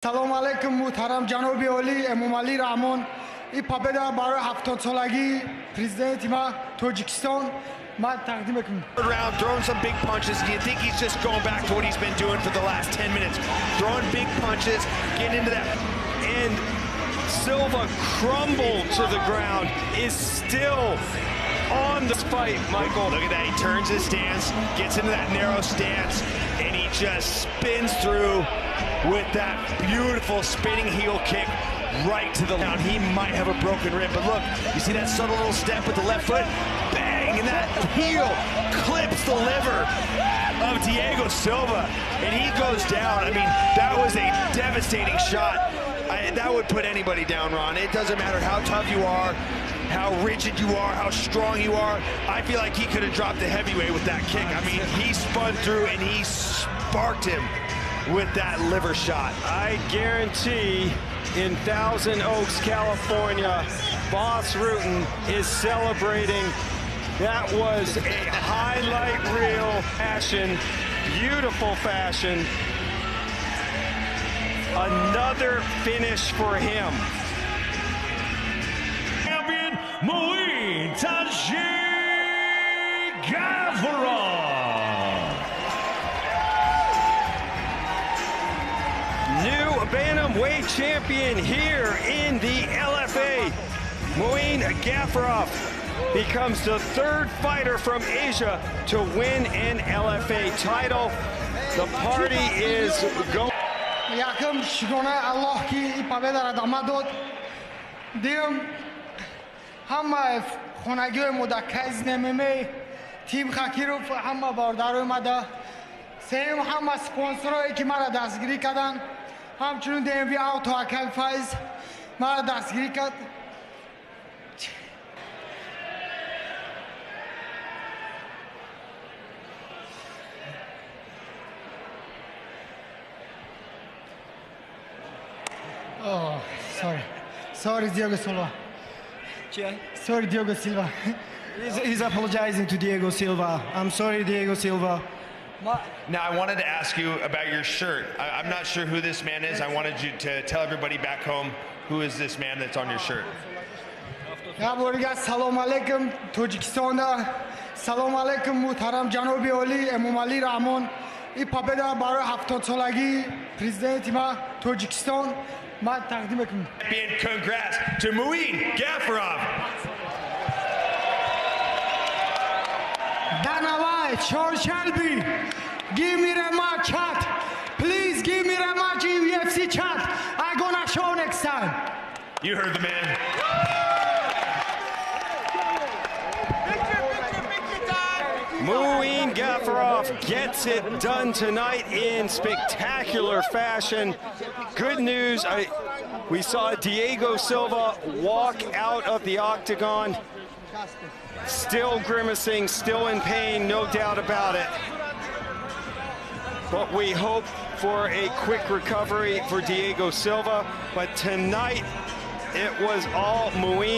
Салом алейкум, муҳтарам ҷаноби олӣ Эмомалӣ Раҳмон. Ин победа барои 70-солагии президенти ма Тоҷикистон ман тақдим мекунам. Round, throwing some big punches. Do you think he's just going back to what he's been doing for the last 10 minutes? Throwing big punches, getting into that. And Silva crumbled to the ground, is still on the fight, Michael. Look at that. He turns his stance, gets into that narrow stance, and he just spins through with that beautiful spinning heel kick right to the ground. He might have a broken rib, but look, you see that subtle little step with the left foot? Bang! And that heel clips the liver of Diego Silva, and he goes down. I mean, that was a devastating shot. That would put anybody down, Ron. It doesn't matter how tough you are, how rigid you are, how strong you are. I feel like he could have dropped the heavyweight with that kick. I mean, he spun through and he sparked him with that liver shot. I guarantee in Thousand Oaks, California, Bas Rutten is celebrating. That was a highlight reel fashion, beautiful fashion. Another finish for him. Champion Muin Taji Gafurov. New bantamweight champion here in the LFA, Muin Gafurov becomes the third fighter from Asia to win an LFA title. The party is going. Якум, шукронаи Аллоҳ, ки ин победаро ба ман дод. Дуюм, ҳама хонагиҳои мо дар Кайзен ММА, тим Хакиров, ҳама бародарои ма да. Сеюм, ҳама спонсорое, ки маро дастгирӣ карданд, ҳамчунин ДМВ Ауто, акай Файз маро дастгирӣ кард. Oh, sorry. Sorry, Diego Silva. Sorry, Diego Silva. He's apologizing to Diego Silva. I'm sorry, Diego Silva. Now, I wanted to ask you about your shirt. I'm not sure who this man is. I wanted you to tell everybody back home, who is this man that's on your shirt? Як бор дигар салом алейкум Тоҷикистонда. Салом алейкум, муҳтарам ҷаноби олӣ Эмомалӣ Раҳмон. Ин победа барои 70-солагии президенти ма Тоҷикистон ман тақдим мекунам. Congrats to Muin Gafurov. Dana White, Sean Shelby, give me rematch chat. Please give me rematch in UFC chat. I gonna show next time. You heard the man. Muin Gafurov gets it done tonight in spectacular fashion. Good news, we saw Diego Silva walk out of the octagon, still grimacing, still in pain, no doubt about it. But we hope for a quick recovery for Diego Silva. But tonight, it was all Muin.